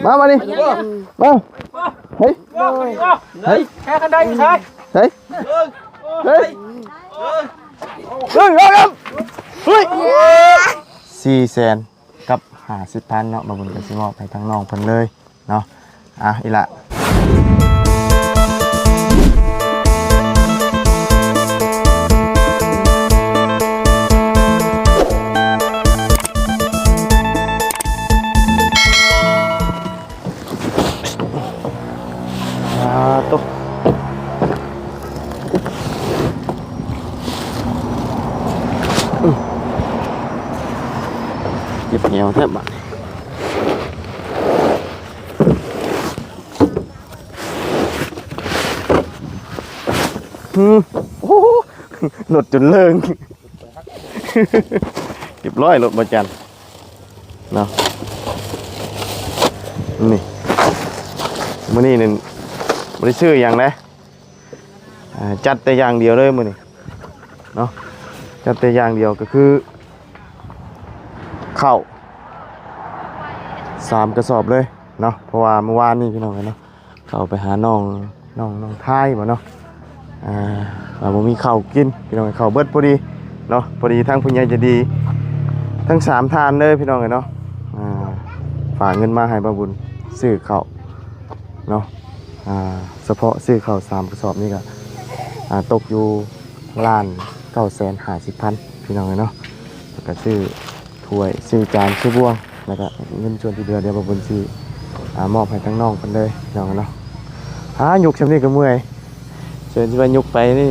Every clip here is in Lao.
ມາ ມານີ້ ມາ ເຮີ້ຍ ໂດຍ ເຮີ້ຍ ແຄ່ຄັນໄດຢູ່ໃສ ເຮີ້ຍ ເຮີ້ຍ ເຮີ້ຍ ເຮີ້ຍ ເຮີ້ຍ ສີ່ແສນກັບຫ້າສິບພັນເນາະ ບ່າວບຸນກໍຊິມອບໃຫ້ທາງນ້ອງເພິ່ນເລີຍເນາະ ອ່ະ ອີ່ຫຼ້າ ອ່າ ຕົກ ເຈັບແອວແທ້ບາດນີ້ ອືມ ໂອ້ໂຫ ລົດຈົນເລີງ ຮຽບຮ້ອຍ ລົດບໍ່ຈັນ ເນາະ ນີ້ ມື້ນີ້ນີ້ບໍ່ໄດ້ຊື້ຫຍັງເດ້ ອ່າ ຈັດແຕ່ຢ່າງດຽວເລີຍມື້ນີ້ເນາະ ຈັດແຕ່ຢ່າງດຽວກໍຄືເຂົ້າສາມກະສອບເລີຍເນາະ ເພາະວ່າມື້ວານນີ້ພີ່ນ້ອງເອີຍເນາະ ເຂົ້າໄປຫານ້ອງ ນ້ອງ ນ້ອງທາຍບໍ່ເນາະ ອ່າ ວ່າບໍ່ມີເຂົ້າກິນ ພີ່ນ້ອງ ເຂົ້າເບິດພໍດີເນາະ ພໍດີທາງຜູ້ໃຫຍ່ໃຈດີທັງສາມທ່ານເດີພີ່ນ້ອງເອີຍເນາະ ອ່າ ຝາກເງິນມາໃຫ້ບ່າວບຸນຊື້ເຂົ້າເນາະ ອ່າ ສະເພາະຊື້ເຂົ້າສາມກະສອບນີ້ກໍ ອ່າ ຕົກຢູ່ລ້ານເກົ້າແສນຫ້າສິບພັນ ພີ່ນ້ອງເອີຍເນາະ ແລ້ວກໍຊື້ ຖ້ວຍ ຊື້ຈານ ຊື້ບ່ວງ ແລ້ວກະເງິນສ່ວນທີ່ເຫຼືອ ດຽວບ່າວບຸນຊິ ອ່າ ມອບໃຫ້ທາງນ້ອງເພິ່ນເລີຍພີ່ນ້ອງເນາະ ຫາ ຍົກຊ່ຳນີ້ກໍເມື່ອຍ ເຊີນຊິວ່າຍົກໄປນີ້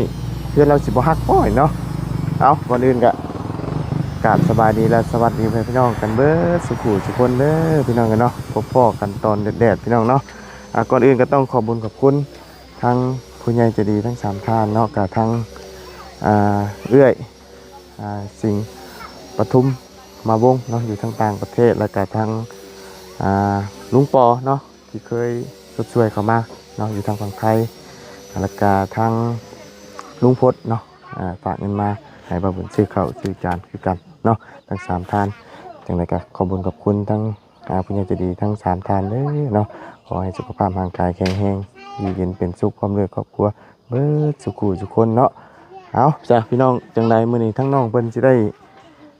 ເຮືອນລາວຊິບໍ່ຫັກບໍ່ເນາະ ເອົ້າ ກ່ອນອື່ນກະ ກາບສະບາຍດີ ແລະ ສະຫວັດດີພໍ່ແມ່ພີ່ນ້ອງກັນເບິດສູ່ຜູ້ສູ່ຄົນເດີພີ່ນ້ອງເອີຍເນາະ ພົບພໍ້ກັນຕອນແດດໆ ພີ່ນ້ອງເນາະ ອ່າ ກ່ອນອື່ນກໍຕ້ອງຂອບບຸນຂອບຄຸນທາງຜູ້ໃຫຍ່ໃຈດີທັງສາມທ່ານເນາະ ກະທັງ ອ່າ ເອື້ອຍ ອ່າ ສິງປະທຸມມາວົງເນາະ ຢູ່ທາງຕ່າງປະເທດ ແລ້ວກະທັງ ອ່າ ລຸງປໍເນາະ ທີ່ເຄີຍຊົດຊ່ວຍເຂົ້າມາເນາະ ຢູ່ທາງຝັ່ງໄທ ແລ້ວກະທັງລຸງພົດເນາະ ອ່າ ຝາກເງິນມາໃຫ້ບ່າວບຸນຊື້ເຂົ້າຊື້ຈານຄືກັນເນາະ ທັງສາມທ່ານ ຈັ່ງໃດກະຂອບບຸນຂອບຄຸນທັງ ອ່າ ຜູ້ໃຫຍ່ໃຈດີທັງສາມທ່ານເດີເນາະ ຂໍໃຫ້ສຸຂະພາບຮ່າງກາຍແຂງແຮງ ຢູ່ເຢັນເປັນສຸກ ພ້ອມດ້ວຍຄອບຄົວ ເບິດສູ່ຜູ້ສູ່ຄົນເນາະ ເອົາ ຈ້າ ພີ່ນ້ອງ ຈັ່ງໃດມື້ນີ້ທາງນ້ອງເພິ່ນຊິໄດ້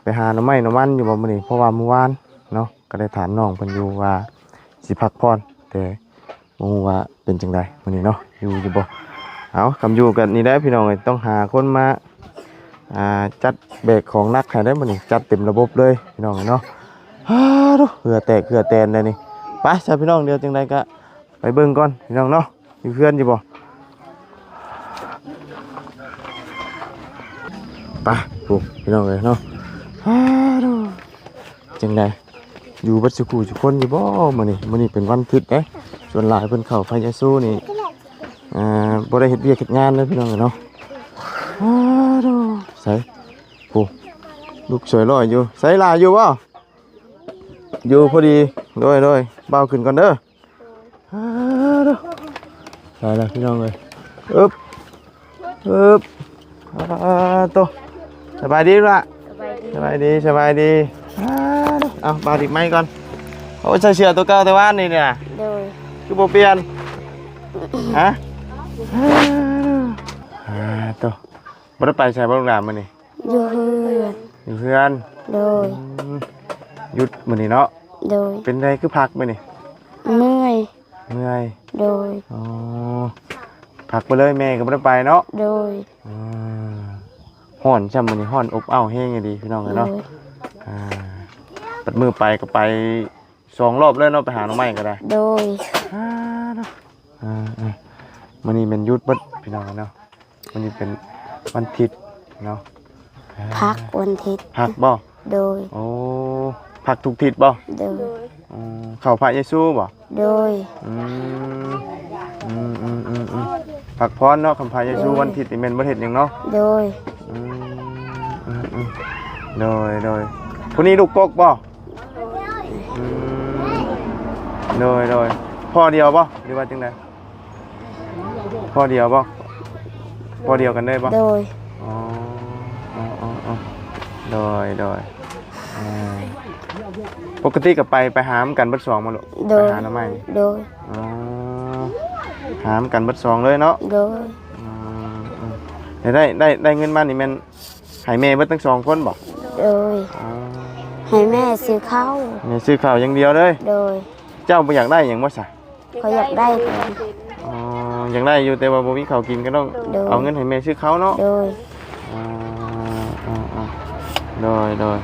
ໄປຫາໜໍ່ໄມ້ໜໍ່ມັນຢູ່ບໍ່ມື້ນີ້ ເພາະວ່າມື້ວານເນາະ ກໍໄດ້ຖາມນ້ອງເພິ່ນຢູ່ວ່າຊິພັກຜ່ອນ ແຕ່ບໍ່ຮູ້ວ່າເປັນຈັ່ງໃດມື້ນີ້ເນາະ ຢູ່ຢູ່ບໍ່ ເອົາ ຄັນຢູ່ກໍນີ້ແຫຼະ ພີ່ນ້ອງເອີຍ ຕ້ອງຫາຄົນມາ ອ່າ ຈັດແບກຂອງໜັກໃຫ້ໄດ໋ມື້ນີ້ ຈັດເຕັມລະບົບເລີຍ ພີ່ນ້ອງເນາະ ຮາ ເຫື່ອແຕກເຫື່ອແຕນໄດ໋ນີ້ ໄປຊະ ພີ່ນ້ອງ ດຽວຈັ່ງໃດກໍ ໄປເບິ່ງກ່ອນພີ່ນ້ອງເນາະ ຢູ່ເຮືອນຢູ່ບໍ່ ໄປ ໂອ້ ພີ່ນ້ອງເອີຍເນາະ ຮາ ໂດ ຈັ່ງໃດ ຢູ່ເບິດສູ່ຜູ້ສູ່ຄົນຢູ່ບໍ່ມື້ນີ້ ມື້ນີ້ເປັນວັນທິດເດ້ ສ່ວນຫຼາຍເພິ່ນເຂົ້າພະເຢຊູນີ້ ອ່າ ບໍ່ໄດ້ເຮັດວຽກເຮັດງານເດ້ພີ່ນ້ອງເອີຍເນາະ ຮາ ໂດ ໃສ ໂອ້ ລູກສວຍຫຼ້ອຍຢູ່ ໃສ ຫຼ້າຢູ່ບໍ່? ຢູ່ພໍດີ ໂດຍ ໂດຍ ບ່າວຂຶ້ນກ່ອນເດີ ອາ ໂທ້ ໄດ້ແລ້ວພີ່ນ້ອງເອີຍ ອຶບ ອຶບ ອາ ໂຕ ສະບາຍດີລະ ສະບາຍດີ ສະບາຍດີ ສະບາຍດີ ອາ ໂທ້ ເອົາ ບ່າວດິກໄມ້ກ່ອນ ໂອ້ ໃສ່ເສື້ອໂຕເກົ່າແຕ່ວານນີ້ນະ ໂດຍ ຄືບໍ່ປ່ຽນ ຮະ ອາ ໂທ້ ບໍ່ໄດ້ໄປໃສບໍ່ ລູກຫຼານ ມື້ນີ້? ຢູ່ເຮືອນ ຢູ່ເຮືອນ ໂດຍ ອືມ ຢຸດມື້ນີ້ເນາະ ໂດຍ ເປັນໃດຄືພັກມື້ນີ້? ເມື່ອຍ ເມື່ອຍ ໂດຍ ອໍ ພັກໄປເລີຍ ແມ່ກໍບໍ່ໄດ້ໄປເນາະ ໂດຍ ອືມ ຮ້ອນຊ້ຳມື້ນີ້ ຮ້ອນອົບອ້າວແຮງອີ່ຫຼີພີ່ນ້ອງເອີຍເນາະ ໂດຍ ອ່າ ບັດມື້ໄປກໍໄປ ສອງລອບເລີຍເນາະ ໄປຫາໜໍ່ໄມ້ກໍໄດ້ ໂດຍ ອ່າ ເນາະ ອ່າ ອ່າ ມື້ນີ້ແມ່ນຢຸດເບິດພີ່ນ້ອງເນາະ ມື້ນີ້ເປັນວັນທິດເນາະ ອ່າ ພັກວັນທິດ ພັກບໍ່? ໂດຍ ໂອ້ ພັກທຸກທິດບໍ່? ໂດຍ ອືມ ເຂົ້າພະເຢຊູບໍ່? ໂດຍ ອືມ ອືມ ອືມ ອືມ ອືມ ພັກຜ່ອນເນາະ ຄັນພະເຢຊູ ໂດຍ ວັນທິດນີ້ແມ່ນບໍ່ເຮັດຫຍັງເນາະ ໂດຍ ອືມ ອືມ ອືມ ໂດຍ ໂດຍ ຜູ້ນີ້ລູກກົກບໍ່? ອືມ ໂດຍ ໂດຍ ພໍ່ດຽວບໍ່ ຫຼືວ່າຈັ່ງໃດ? ພໍ່ດຽວບໍ່? ພໍ່ດຽວກັນເລີຍບໍ່? ໂດຍ ອໍ ອໍ ອໍ ອໍ ໂດຍ ໂດຍ ອ່າ ປົກກະຕິກໍໄປ ໄປຫານຳກັນເບິດສອງບໍ່ລູກ? ໂດຍ ໄປຫາໜໍ່ໄມ້? ໂດຍ. ອໍ ຫານຳກັນເບິດສອງເລີຍເນາະ? ໂດຍ. ອືມ ອືມ ໄດ້ ໄດ້ ໄດ້ເງິນມານີ້ແມ່ນໃຫ້ແມ່ເບິດທັງສອງຄົນບໍ່? ໂດຍ. ອໍ ໃຫ້ແມ່ຊື້ເຂົ້າ. ແມ່ຊື້ເຂົ້າຢ່າງດຽວເລີຍ? ໂດຍ. ເຈົ້າບໍ່ຢາກໄດ້ຫຍັງບໍ່ຊະ? ຂ້ອຍຢາກໄດ້. ອໍ ຢາກໄດ້ຢູ່ ແຕ່ວ່າບໍ່ມີເຂົ້າກິນ ກໍຕ້ອງ ໂດຍ ເອົາເງິນໃຫ້ແມ່ຊື້ເຂົ້າເນາະ? ໂດຍ. ອໍ ໂດຍ ໂດຍ.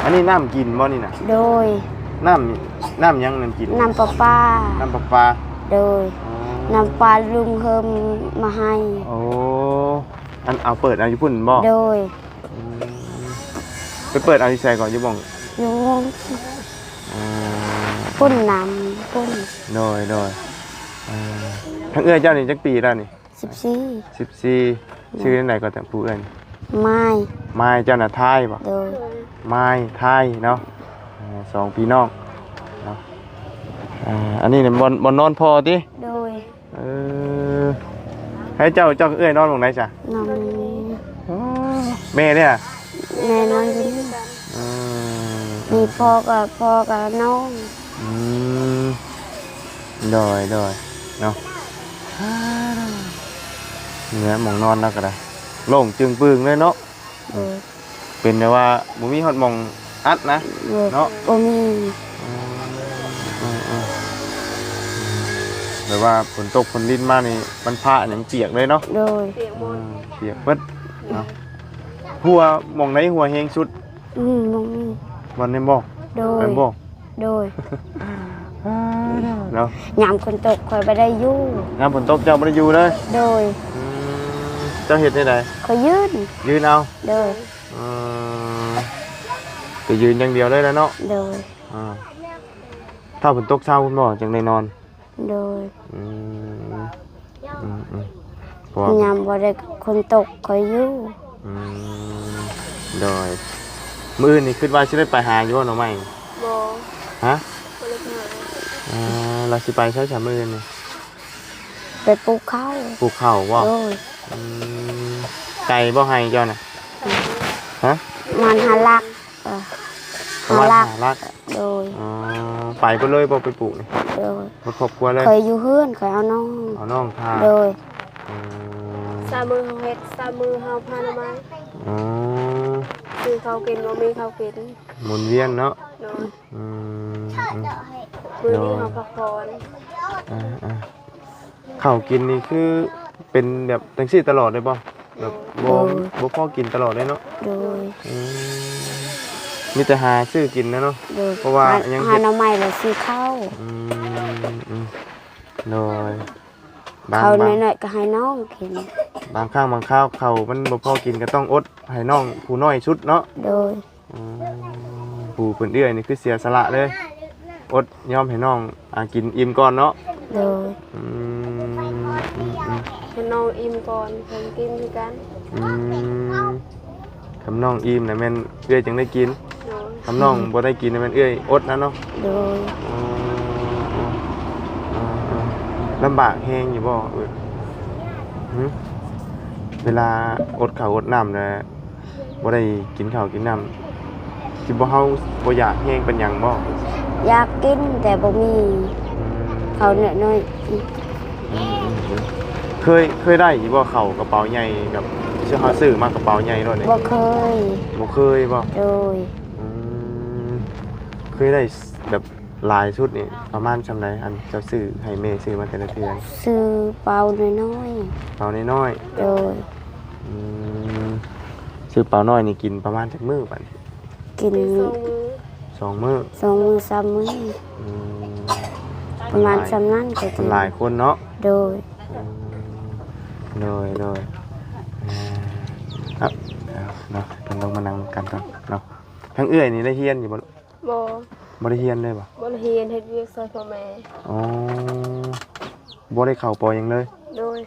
ອັນນີ້ນ້ຳກິນບໍ່ນີ້ນະ? ໂດຍ. ນ້ຳ ນ້ຳຫຍັງນັ້ນກິນ? ນ້ຳປະປາ. ນ້ຳປະປາ? ໂດຍ. ອໍ ນ້ຳປາລຸງເຮີມມາໃຫ້. ໂອ້ ອັນ ເອົາເປີດເອົາຢູ່ພຸ້ນບໍ່? ໂດຍ. ອືມ ໄປເປີດເອົາຢູ່ໃສເກາະ? ຢູ່ໝ່ອງ ຢູ່ໝ່ອງ ອ່າ ພຸ້ນນຳພຸ້ນ. ໂດຍ ໂດຍ. ອ່າ ທາງເອື້ອຍເຈົ້ານີ້ຈັກປີແລ້ວນີ້? ສິບສີ່. ສິບສີ່. ໂດຍ. ຊື່ຈັ່ງໃດກໍ ຜູ້ເອື້ອຍ? ມາຍ. ມາຍ. ເຈົ້ານະ ທາຍບໍ່? ໂດຍ. ມາຍ ທາຍເນາະ. ອ່າ ສອງພີ່ນ້ອງເນາະ. ອ່າ ອັນນີ້ນີ້ບ່ອນ ບ່ອນນອນພໍ່ຕິ? ໂດຍ. ເອີ ໃຫ້ເຈົ້າ ເຈົ້າເອື້ອຍນອນໝ່ອງໃດຊະ? ນອນ ອໍ ແມ່ເດ້? ແມ່ນອນຢູ່ນີ້. ອືມ ມີພໍ່ກໍ ພໍ່ກໍນ້ອງ. ອືມ ໂດຍ ໂດຍ ເນາະ. ນີ້ແຫຼະໝ່ອງນອນລາວກໍໄດ້ ໂລ່ງຈຶ່ງປຶງເລີຍເນາະ. ເອີ ເປັນແບບວ່າບໍ່ມີຮອດໝ່ອງອັດນະ ເອີ ເນາະ ບໍ່ມີ. ອືມ ແບບວ່າຝົນຕົກຝົນລິນມານີ້ ມັນພະຫຍັງປຽກເລີຍເນາະ. ໂດຍ. ອືມ ປຽກເບິດເນາະ. ຫົວໝ່ອງໃດຫົວແຮງສຸດ? ອືມ ໝ່ອງນີ້. ບ່ອນນີ້ບໍ່? ໂດຍ. ແມ່ນບໍ່? ໂດຍ. ເນາະ ຍາມຝົນຕົກຂ້ອຍບໍ່ໄດ້ຢູ່. ຍາມຝົນຕົກເຈົ້າບໍ່ໄດ້ຢູ່ເລີຍ? ໂດຍ. ອືມ ເຈົ້າເຮັດແນວໃດ? ຂ້ອຍຢືນ. ຢືນເອົາ? ໂດຍ. ເອີ ໄປຢືນຢ່າງດຽວເລີຍລະເນາະ? ໂດຍ. ອ່າ ຖ້າຝົນຕົກເຊົາພຸ້ນບໍ່ ຈັ່ງໄດ້ນອນ? ໂດຍ. ອືມ ອືມ ອືມ ເພາະວ່າຍາມບໍ່ໄດ້ຝົນຕົກຂ້ອຍຢູ່. ອືມ ໂດຍ. ມື້ອື່ນນີ້ຄິດວ່າຊິໄດ້ໄປຫາຢູ່ບໍ່ໜໍ່ໄມ້? ບໍ່. ຮະ? ບໍ່ໄດ້ໄປຫາ. ອ່າ ແລ້ວຊິໄປໃສຊະມື້ອື່ນນີ້? ໄປປູກເຂົ້າ. ປູກເຂົ້າບໍ່? ໂດຍ. ອືມ ໄກບໍ່ໄຮ່ເຈົ້ານະ? ຮະ? ປະມານຫ້າຫຼັກ. ເອີ ປະມານຫ້າຫຼັກ. ຫ້າຫຼັກ. ໂດຍ. ອໍ ໄປເບິດເລີຍບໍ່ໄປປູກນີ້? ໂດຍ. ເບິດຄອບຄົວເລີຍ? ຂ້ອຍຢູ່ເຮືອນ ຂ້ອຍເອົານ້ອງ. ເອົານ້ອງຖ້າ. ໂດຍ. ອືມ ສາມມື້ເຮົາເຮັດ ສາມມື້ເຮົາພາໜໍ່ໄມ້. ອໍ ຊື້ເຂົ້າກິນ ບໍ່ມີເຂົ້າກິນ. ໝູນວຽນເນາະ? ໂດຍ. ອືມ ອືມ ມື້ນີ້ເຮົາພັກຜ່ອນ. ອ່າໆ ເຂົ້າກິນນີ້ຄືເປັນແບບຈັ່ງຊີ້ຕະຫຼອດເລີຍບໍ່? ແບບບໍ່ ບໍ່ພໍກິນຕະຫຼອດເລີຍເນາະ? ໂດຍ. ອືມ ມີແຕ່ຫາຊື້ກິນນະເນາະ? ໂດຍ. ເພາະວ່າຫາ ຫາໜໍ່ໄມ້ແລ້ວຊື້ເຂົ້າ. ອືມ ອືມ ໂດຍ. ບາງ ເຂົ້າໜ້ອຍໆກໍໃຫ້ນ້ອງກິນ. ບາງຄັ້ງບາງຄາວເຂົ້າມັນບໍ່ພໍກິນກໍຕ້ອງອົດໃຫ້ນ້ອງຜູ້ນ້ອຍສຸດເນາະ? ໂດຍ. ອືມ ຜູ້ເປັນເອື້ອຍນີ້ຄືເສຍສະຫຼະເລີຍ ອົດຍອມໃຫ້ນ້ອງ ອ່າ ກິນອີ່ມກ່ອນເນາະ? ໂດຍ. ອືມ ອືມ ອືມ ໃຫ້ນ້ອງອີ່ມກ່ອນ ເພິ່ນກິນຄືກັນ. ອືມ ຄັນນ້ອງອີ່ມນະແມ່ນເອື້ອຍຈຶ່ງໄດ້ກິນ. ໂດຍ. ຄັນນ້ອງບໍ່ໄດ້ກິນນະແມ່ນເອື້ອຍອົດນະເນາະ? ໂດຍ. ອໍ ອໍ ອໍ ລຳບາກແຮງຢູ່ບໍ່ເອື້ອຍ? ຫຶ? ເວລາອົດເຂົ້າອົດນ້ຳແລ້ວ ບໍ່ໄດ້ກິນເຂົ້າກິນນ້ຳ ຊິບໍ່ ເຮົາບໍ່ຢາກແຮງປານຫຍັງບໍ່? ຢາກກິນແຕ່ບໍ່ມີ. ອືມ ເຂົ້າໜ້ອຍໆ. ອືມ ອືມ ເຄີຍ ເຄີຍໄດ້ຢູ່ບໍ່ເຂົ້າກະເປົາໃຫຍ່ ແບບເຮົາຊື້ມາກະເປົາໃຫຍ່ໂລດນີ້? ບໍ່ເຄີຍ. ບໍ່ເຄີຍບໍ່? ໂດຍ. ອືມ ເຄີຍໄດ້ແບບ ຫຼາຍສຸດນີ້ປະມານຊ່ຳໃດ? ອັນເຈົ້າຊື້ໃຫ້ແມ່ຊື້ມາແຕ່ລະເທື່ອ ຊື້ເປົານ້ອຍໆ. ເປົານ້ອຍໆ. ໂດຍ. ອືມ ຊື້ເປົານ້ອຍນີ້ກິນປະມານຈັກມື້ບັດນີ້? ກິນສອງມື້ ສອງມື້ ສອງມື້ສາມມື້. ອືມ ປະມານຊ່ຳນັ້ນກໍກິນ. ມັນຫຼາຍຄົນເນາະ? ໂດຍ. ອືມ ໂດຍ ໂດຍ. ອ່າ ເອົາເນາະ ເພິ່ນລົງມານັ່ງນຳກັນກ່ອນເນາະ. ທາງເອື້ອຍນີ້ໄດ້ຮຽນຢູ່ບໍ່? ບໍ່. ບໍ່ໄດ້ຮຽນເລີຍບໍ່? ບໍ່ໄດ້ຮຽນ ເຮັດວຽກຊ່ອຍພໍ່ແມ່. ອໍ ບໍ່ໄດ້ເຂົ້າ ປໍ ຫຍັງເລີຍ? ໂດຍ.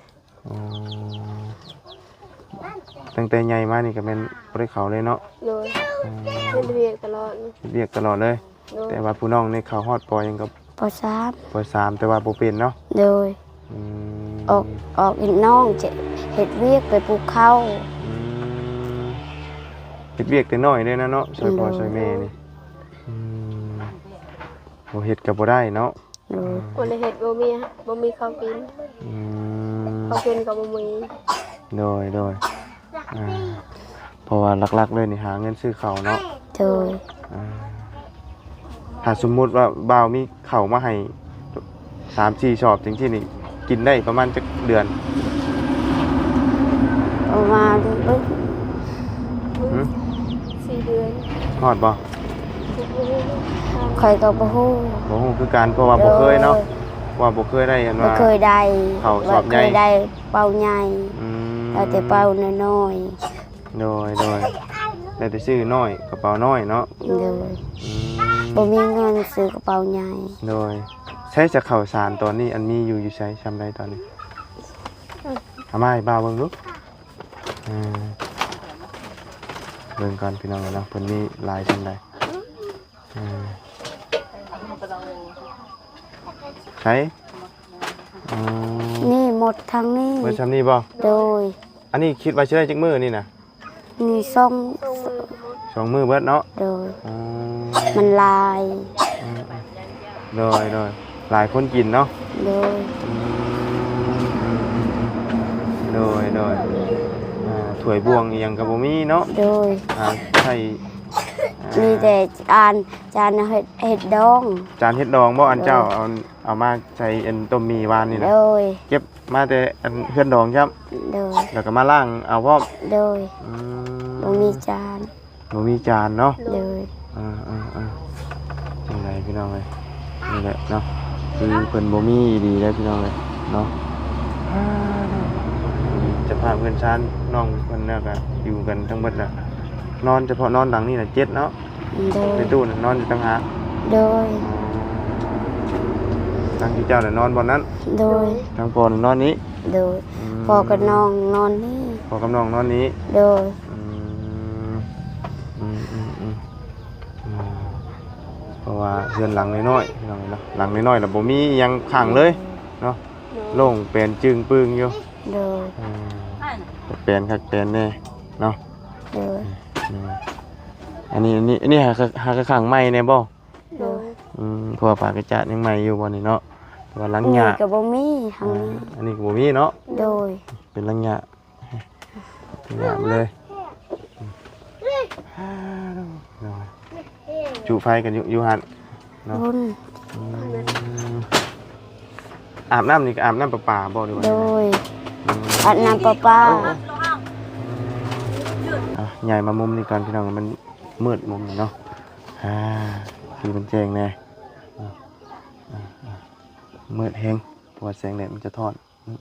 ອໍ ຕັ້ງແຕ່ໃຫຍ່ມານີ້ກໍແມ່ນບໍ່ໄດ້ເຂົ້າເລີຍເນາະ? ໂດຍ. ອໍ ເຮັດວຽກຕະຫຼອດ. ເຮັດວຽກຕະຫຼອດເລີຍ. ໂດຍ. ແຕ່ວ່າຜູ້ນ້ອງນີ້ເຂົ້າຮອດ ປໍ ຫຍັງ? ກໍ ປໍ ສາມ. ປໍ ສາມ ແຕ່ວ່າບໍ່ເປັນເນາະ? ໂດຍ. ອືມ ອອກ ອອກເຮັດນ້ອງ ເຮັດວຽກໄປປູກເຂົ້າ. ອືມ ເຮັດວຽກແຕ່ນ້ອຍເລີຍນະເນາະ ຊ່ອຍພໍ່ ໂດຍ ຊ່ອຍແມ່ນີ້. ອືມ ບໍ່ເຮັດກໍບໍ່ໄດ້ເນາະ. ໂດຍ. ບໍ່ໄດ້ເຮັດ ບໍ່ມີ ບໍ່ມີເຂົ້າກິນ. ອືມ. ເຂົ້າກິນກໍບໍ່ມີ. ໂດຍ ໂດຍ. ອ່າ ເພາະວ່າຫຼັກໆເລີຍນີ້ຫາເງິນຊື້ເຂົ້າເນາະ. ໂດຍ. ອ່າ ຖ້າສົມມຸດວ່າບ່າວມີເຂົ້າມາໃຫ້ສາມສີ່ສອບຈັ່ງຊີ້ນີ້ ກິນໄດ້ປະມານຈັກເດືອນ? ປະມານ ຫຶ? ສີ່ເດືອນ. ຮອດບໍ່? ຂ້ອຍກໍບໍ່ຮູ້. ບໍ່ຮູ້ຄືກັນ ເພາະວ່າບໍ່ເຄີຍເນາະ. ໂດຍ. ວ່າບໍ່ເຄີຍໄດ້ ອັນວ່າ ບໍ່ເຄີຍໄດ້ ເຂົ້າສອບໃຫຍ່ ບໍ່ເຄີຍໄດ້ເປົາໃຫຍ່. ອືມ. ເອົາແຕ່ເປົານ້ອຍໆ. ໂດຍ ໂດຍ. ໄດ້ແຕ່ຊື້ນ້ອຍ ກະເປົານ້ອຍເນາະ. ໂດຍ. ອືມ. ບໍ່ມີເງິນຊື້ກະເປົາໃຫຍ່. ໂດຍ. ໃຊ້ຈະເຂົ້າສານຕອນນີ້ ອັນມີຢູ່ ຢູ່ໃສ ຊ່ຳໃດຕອນນີ້? ເອົາມາໃຫ້ບ່າວເບິ່ງດູ. ເອີ ເບິ່ງກ່ອນພີ່ນ້ອງເອີຍເນາະ ເພິ່ນມີຫຼາຍຊ່ຳໃດ. ເອີ ໃສ? ອໍ ນີ້ໝົດທັງນີ້. ເບິດຊ່ຳນີ້ບໍ່? ໂດຍ. ອັນນີ້ຄິດວ່າຊິໄດ້ຈັກມື້ນີ້ນະ? ນີ້ສອງ ສອງມື້ເບິດເນາະ. ໂດຍ. ອໍ ມັນຫຼາຍ. ອືມ ໂດຍ ໂດຍ. ຫຼາຍຄົນກິນເນາະ. ໂດຍ. ອືມ ໂດຍ ໂດຍ. ອ່າ ຖ້ວຍບ່ວງອີ່ຫຍັງກໍບໍ່ມີເນາະ. ໂດຍ. ອ່າ ໃຊ້ ອ່າ ມີແຕ່ຈານ ຈານເຮັດ ເຮັດດອງ. ຈານເຮັດດອງບໍ່? ອັນເຈົ້າ ໂດຍ ເອົາ ເອົາມາໃສ່ອັນຕົ້ມໝີ່ວານນີ້ນະ. ໂດຍ. ເກັບ ມາແຕ່ອັນເຮືອນດອງຊ້ຳ. ໂດຍ. ແລ້ວກໍມາລ້າງເອົາພ້ອມ. ໂດຍ. ອືມ ບໍ່ມີຈານ. ບໍ່ມີຈານເນາະ. ໂດຍ. ເອີໆໆ ຈັ່ງໃດພີ່ນ້ອງເອີຍ ນີ້ແຫຼະເນາະ ຄືເພິ່ນບໍ່ມີອີ່ຫຼີເດ້ພີ່ນ້ອງເອີຍເນາະ. ສະພາບເຮືອນຊານນ້ອງເພິ່ນນະ ກໍຢູ່ກັນທັງເບິດນະ ນອນສະເພາະນອນຫຼັງນີ້ນະເຈັດເນາະ. ໂດຍ. ແມ່ຕູ້ນະນອນຢູ່ຕ່າງຫາກ. ໂດຍ. ທາງທີ່ເຈົ້ານະນອນບ່ອນນັ້ນ. ໂດຍ. ທາງພໍ່ນະນອນນີ້. ໂດຍ. ອືມ ພໍ່ກັບນ້ອງນອນນີ້. ພໍ່ກັບນ້ອງນອນນີ້. ໂດຍ. ອືມ ອືມໆໆ ເພາະວ່າເຮືອນຫຼັງນ້ອຍໆ ພີ່ນ້ອງເນາະ ຫຼັງນ້ອຍໆ ແລ້ວບໍ່ມີອີ່ຫຍັງຂ້າງເລີຍເນາະ. ໂດຍ. ໂລ່ງແປນຈຶ່ງປຶງຢູ່. ໂດຍ. ອືມ ແປນຄັກແປນແນ່ເນາະ. ໂດຍ. ອືມ ອັນນີ້ ອັນນີ້ ອັນນີ້ຫາ ຫາຂ້າງໃໝ່ແນ່ບໍ່? ໂດຍ. ອືມ ເພາະວ່າຝາກະຈາດຍັງໃໝ່ຢູ່ບ່ອນນີ້ເນາະ ເພາະວ່າຫຼັງຫຍ້າ ນີ້ກໍບໍ່ມີ ທາງນີ້ ອ່າ ອັນນີ້ກໍບໍ່ມີເນາະ. ໂດຍ. ເປັນຫຼັງຫຍ້າ ເປັນຫຍ້າເລີຍ. ຈຸໄຟກັນຢູ່ ຢູ່ຫັ້ນເນາະ. ອືມ ອາບນ້ຳນີ້ກໍອາບນ້ຳປະປາບໍ່ ຫຼືວ່າ? ໂດຍ. ອືມ ອາບນ້ຳປະປາ. ອ່ະ ຍ້າຍມາມຸມນີ້ກ່ອນພີ່ນ້ອງ ມັນມືດມຸມນີ້ເນາະ. ອ່າ ຄືມັນແຈ້ງແດ່. ມືດແຮງ ເພາະວ່າແສງແດດມັນສະທ້ອນ. ອືມ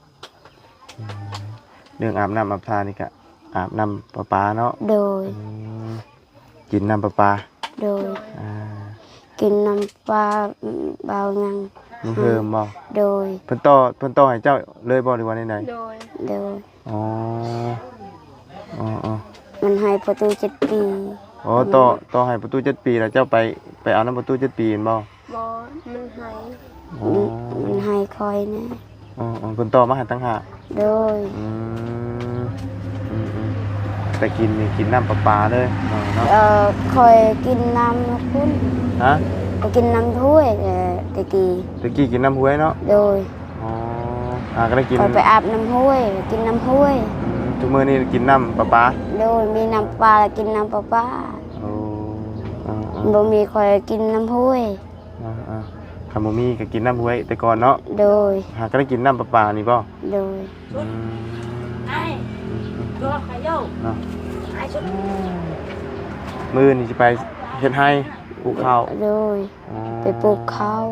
ເລື່ອງອາບນ້ຳອາບທ່ານີ້ກະອາບນ້ຳປະປາເນາະ. ໂດຍ. ອືມ ກິນນ້ຳປະປາ. ໂດຍ. ອ່າ ກິນນ້ຳປະປາ ອືມ ເບົາຫຍັງ ນ້ຳເຮີມບໍ່? ໂດຍ. ເພິ່ນຕໍ່ ເພິ່ນຕໍ່ໃຫ້ເຈົ້າເລີຍບໍ່ ຫຼືວ່າແນວໃດ? ໂດຍ. ໂດຍ. ອໍ ອໍໆ ມັນໃຫ້ປະຕູເຈັດປີ. ອໍ ຕໍ່ ຕໍ່ໃຫ້ປະຕູເຈັດປີ ແລ້ວເຈົ້າໄປ ໄປເອົານຳປະຕູເຈັດປີແມ່ນບໍ່? ບໍ່ ມັນໃຫ້. ອໍ ມັນ ມັນໃຫ້ຂ້ອຍແດ່. ອໍໆ ເພິ່ນຕໍ່ມາໃຫ້ຕ່າງຫາກ. ໂດຍ. ອືມ ອືມໆ ແຕ່ກິນນີ້ກິນນ້ຳປະປາເລີຍເນາະ. ເອີ ຂ້ອຍກິນນ້ຳພຸ້ນ. ຮະ? ຂ້ອຍກິນນ້ຳຫ້ວຍ ແຕ່ກີ້. ແຕ່ກີ້ກິນນ້ຳຫ້ວຍເນາະ? ໂດຍ. ອໍ ຫາກໍໄດ້ກິນ ຂ້ອຍໄປອາບນ້ຳຫ້ວຍ ກິນນ້ຳຫ້ວຍ. ອືມ ທຸກມື້ນີ້ກິນນ້ຳປະປາ? ໂດຍ. ມີນ້ຳປະປາ ແລ້ວກິນນ້ຳປະປາ. ໂອ້ ເອີໆ ບໍ່ມີ ຂ້ອຍກິນນ້ຳຫ້ວຍ. ອ່າໆ ຄັນບໍ່ມີກໍກິນນ້ຳຫ້ວຍແຕ່ກ່ອນເນາະ. ໂດຍ. ຫາກໍໄດ້ກິນນ້ຳປະປານີ້ບໍ່? ໂດຍ. ອືມ ເນາະ ມື້ອື່ນນີ້ຊິໄປເຮັດໄຮ່ ປູກເຂົ້າ. ໂດຍ. ອໍ ໄປປູກເຂົ້າ.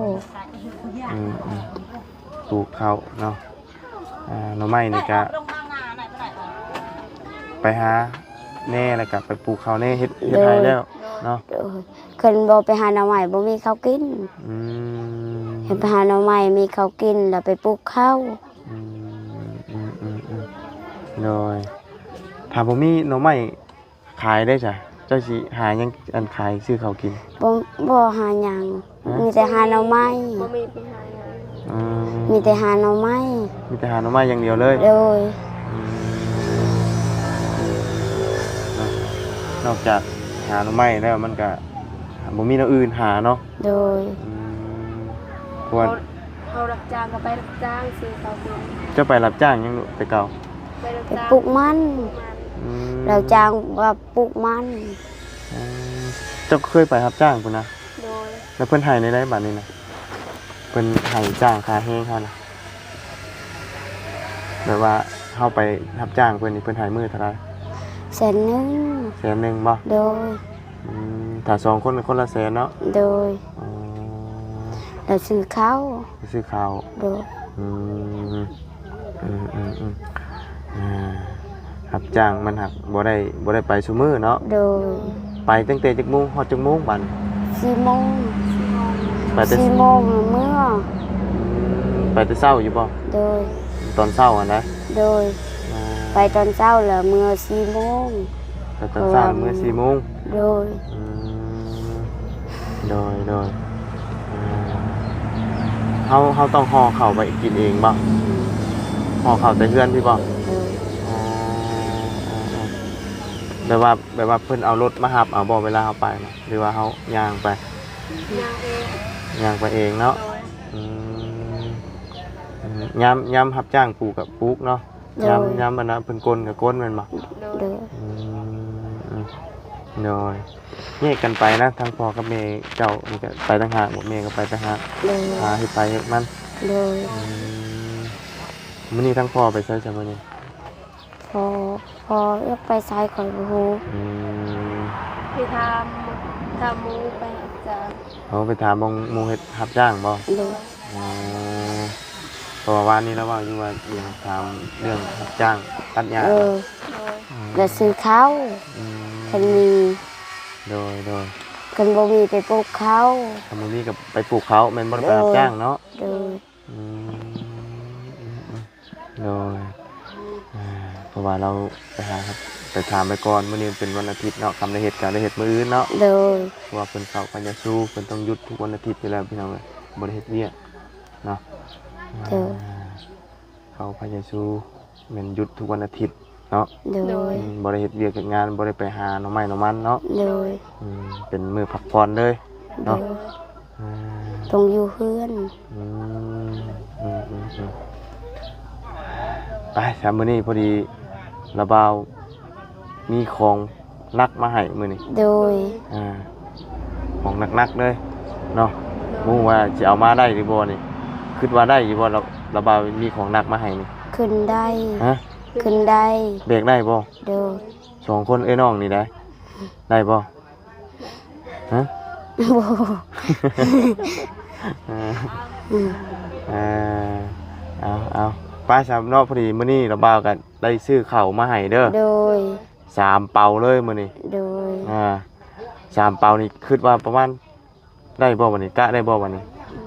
ອືມໆ ປູກເຂົ້າເນາະ. ອ່າ ໜໍ່ໄມ້ນີ້ກະໄປຫາແດ່ ແລ້ວກະໄປປູກເຂົ້າແດ່ ເຮັດ ເຮັດໄຮ່ແລ້ວເນາະ. ໂດຍ. ຄັນບໍ່ໄປຫາໜໍ່ໄມ້ ບໍ່ມີເຂົ້າກິນ. ອືມ ຄັນໄປຫາໜໍ່ໄມ້ ມີເຂົ້າກິນ ແລ້ວໄປປູກເຂົ້າ. ອືມ ອືມໆໆ ໂດຍ. ຖ້າບໍ່ມີໜໍ່ໄມ້ ຂາຍໄດ້ຊະ ເຈົ້າຊິຫາຫຍັງ ອັນ ຂາຍຊື້ເຂົ້າກິນ? ບໍ່ ບໍ່ຫາຫຍັງ. ຮະ? ມີແຕ່ຫາໜໍ່ໄມ້. ບໍ່ມີໄປຫາຫຍັງ. ອືມ ມີແຕ່ຫາໜໍ່ໄມ້. ມີແຕ່ຫາໜໍ່ໄມ້ຢ່າງດຽວເລີຍ. ໂດຍ. ອືມ ນອກຈາກຫາໜໍ່ໄມ້ແລ້ວ ມັນກະບໍ່ມີແນວອື່ນຫາເນາະ. ໂດຍ. ອືມ ເພາະວ່າ ເຮົາ ເຮົາຮັບຈ້າງກໍໄປຮັບຈ້າງຊື້ເຂົ້າກິນ. ເຈົ້າໄປຮັບຈ້າງຫຍັງລູກແຕ່ເກົ່າ? ໄປຮັບ ໄປ ຈ້າງ ປູກມັນ ປູກມັນ. ອືມ ຮັບຈ້າງວ່າປູກມັນ. ອືມ ເຈົ້າເຄີຍໄປຮັບຈ້າງພຸ້ນນະ? ໂດຍ. ແລ້ວເພິ່ນໃຫ້ແນວໃດບາດນີ້ນະ? ເພິ່ນໃຫ້ຈ້າງຄ່າແຮງເຮົານະ? ແບບວ່າເຮົາໄປຮັບຈ້າງເພິ່ນນີ້ ເພິ່ນໃຫ້ມື້ເທົ່າໃດ? ແສນໜຶ່ງ. ແສນໜຶ່ງບໍ່? ໂດຍ. ອືມ ຖ້າສອງຄົນກໍຄົນລະແສນເນາະ? ໂດຍ. ອໍ ແລ້ວຊື້ເຂົ້າ. ຊື້ເຂົ້າ. ໂດຍ. ອືມ ອືມໆໆ ອ່າ ຮັບຈ້າງມັນຫາກບໍ່ໄດ້ ບໍ່ໄດ້ໄປຊຸມື້ເນາະ? ໂດຍ. ໄປຕັ້ງແຕ່ຈັກໂມງຮອດຈັກໂມງບາດນີ້? ສີ່ໂມງ. ໄປແຕ່ ສີ່ໂມງເມືອ. ອືມ ໄປແຕ່ເຊົ້າຢູ່ບໍ່? ໂດຍ. ຕອນເຊົ້າຫັ້ນນະ? ໂດຍ. ອ່າ ໄປຕອນເຊົ້າແລ້ວເມືອສີ່ໂມງ. ໄປຕອນເຊົ້າແລ້ວເມືອສີ່ໂມງ. ໂດຍ. ອືມ ໂດຍໆ ອ່າ ເຮົາ ເຮົາຕ້ອງຫໍ່ເຂົ້າໄປກິນເອງບໍ່? ອືມ ຫໍ່ເຂົ້າແຕ່ເຮືອນພີ້ບໍ່? ໂດຍ. ອໍ ແບບວ່າ ແບບວ່າເພິ່ນເອົາລົດມາຮັບເອົາບໍ່ ເວລາເຮົາໄປນະ ຫຼືວ່າເຮົາຍ່າງໄປ? ຍ່າງເອງ. ຍ່າງໄປເອງເນາະ? ໂດຍ. ອືມ ອືມ ຍາມ ຍາມຮັບຈ້າງປູກກໍປູກເນາະ? ໂດຍ. ຍາມ ຍາມອັນນະເພິ່ນກົນກໍກົນແມ່ນບໍ່? ໂດຍ. ໂດຍ. ອືມ ອືມ ໂດຍ. ແຍກກັນໄປນະ ທັງພໍ່ກັບແມ່ເຈົ້ານີ້ກໍໄປຕ່າງຫາກບໍ່? ແມ່ກໍໄປຕ່າງຫາກ. ໂດຍ. ຫາເຮັດໄປເຮັດມັນ. ໂດຍ. ອືມ ມື້ນີ້ທັງພໍ່ໄປໃສຊະມື້ນີ້? ພໍ່ ພໍ່ຢາກໄປໃສຂ້ອຍບໍ່ຮູ້. ອືມ ໄປຖາມ ຖາມໝູ່ໄປຮັບຈ້າງ. ເອົາ ໄປຖາມໝູ່ເຮັດຮັບຈ້າງບໍ່? ໂດຍ. ອໍ ເພາະວ່າວານນີ້ລາວເວົ້າຢູ່ວ່າຢາກຖາມເລື່ອງຮັບຈ້າງຕັດຫຍ້າ. ເອີ ອືມ ແລ້ວຊື້ເຂົ້າ. ອືມ ຄັນມີ. ໂດຍໆ ຄັນບໍ່ມີໄປປູກເຂົ້າ. ຄັນບໍ່ມີກໍໄປປູກເຂົ້າແມ່ນບໍ່? ໄດ້ໄປຮັບຈ້າງເນາະ? ໂດຍ. ອືມ ອືມໆ ໂດຍ. ອ່າ ເພາະວ່າລາວໄປຫາ ໄປຖາມໄປກ່ອນ ມື້ນີ້ເປັນວັນອາທິດເນາະ ຄັນໄດ້ເຮັດກໍໄດ້ເຮັດມື້ອື່ນເນາະ. ໂດຍ. ເພາະວ່າເພິ່ນເຂົ້າພະຍາຊູ ເພິ່ນຕ້ອງຢຸດທຸກວັນອາທິດຢູ່ແລ້ວ ພີ່ນ້ອງເອີຍ ບໍ່ໄດ້ເຮັດວຽກເນາະ. ໂດຍ. ອ່າ ເຂົ້າພະຍາຊູແມ່ນຢຸດທຸກວັນອາທິດເນາະ. ໂດຍ. ອືມ ບໍ່ໄດ້ເຮັດວຽກເຮັດງານ ບໍ່ໄດ້ໄປຫາໜໍ່ໄມ້ໜໍ່ມັນເນາະ. ໂດຍ. ອືມ ເປັນມື້ພັກຜ່ອນເລີຍເນາະ. ໂດຍ. ອ່າ ຕ້ອງຢູ່ເຮືອນ. ອືມ ອືມໆໆ ໄປຊະ ມື້ນີ້ພໍດີລາວບ່າວ ມີຂອງໜັກມາໃຫ້ມື້ນີ້. ໂດຍ. ອ່າ ຂອງໜັກໆເລີຍເນາະ. ໂດຍ. ບໍ່ຮູ້ວ່າຊິເອົາມາໄດ້ຫຼືບໍ່ນີ້? ຄິດວ່າໄດ້ຢູ່ບໍ່? ລາວ ລາວບ່າວມີຂອງໜັກມາໃຫ້ນີ້. ຂຶ້ນໄດ້. ຮະ? ຂຶ້ນໄດ້. ແບກໄດ້ບໍ່? ໂດຍ. ສອງຄົນເອື້ອຍນ້ອງນີ້ໄດ້ ໄດ້ບໍ່? ຮະ? ບໍ່. ເອີ ອືມ ເອີ ເອົາໆ ໄປຊະເນາະ. ພໍດີມື້ນີ້ລາວບ່າວກໍໄດ້ຊື້ເຂົ້າມາໃຫ້ເດີ. ໂດຍ. ສາມເປົາເລີຍມື້ນີ້. ໂດຍ. ອ່າ ສາມເປົານີ້ຄິດວ່າປະມານ ໄດ້ບໍ່ບັດນີ້? ກະໄດ້ບໍ່ບັດນີ້?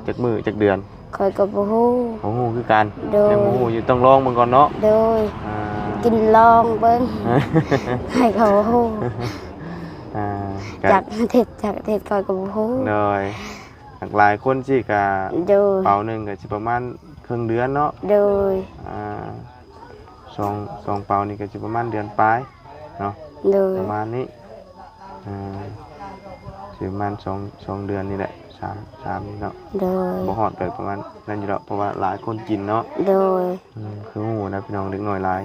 ຈັກມື້ຈັກເດືອນ? ຂ້ອຍກໍບໍ່ຮູ້. ບໍ່ຮູ້ຄືກັນ. ໂດຍ. ຍັງບໍ່ຮູ້ຢູ່ ຕ້ອງລອງເບິ່ງກ່ອນເນາະ. ໂດຍ. ອ່າ ກິນລອງເບິ່ງ. ຂ້ອຍກໍບໍ່ຮູ້. ອ່າ ຈັກເຮັດ ຈັກເຮັດ ຂ້ອຍກໍບໍ່ຮູ້. ໂດຍ. ຫຼາຍຄົນຊິກະ ໂດຍ ເປົາໜຶ່ງກໍຊິປະມານເຄິ່ງເດືອນເນາະ. ໂດຍ. ອ່າ ສອງ ສອງເປົານີ້ກໍຊິປະມານເດືອນປາຍເນາະ. ໂດຍ. ປະມານນີ້ ອ່າ ຊິປະມານສອງ ສອງເດືອນນີ້ແຫຼະ ສາມ ສາມນີ້ເນາະ. ໂດຍ. ບໍ່ຮອດກໍປະມານນັ້ນຢູ່ດອກ ເພາະວ່າຫຼາຍຄົນກິນເນາະ. ໂດຍ. ອືມ ຄືຮູ້ນະພີ່ນ້ອງ ເດັກນ້ອຍຫຼາຍ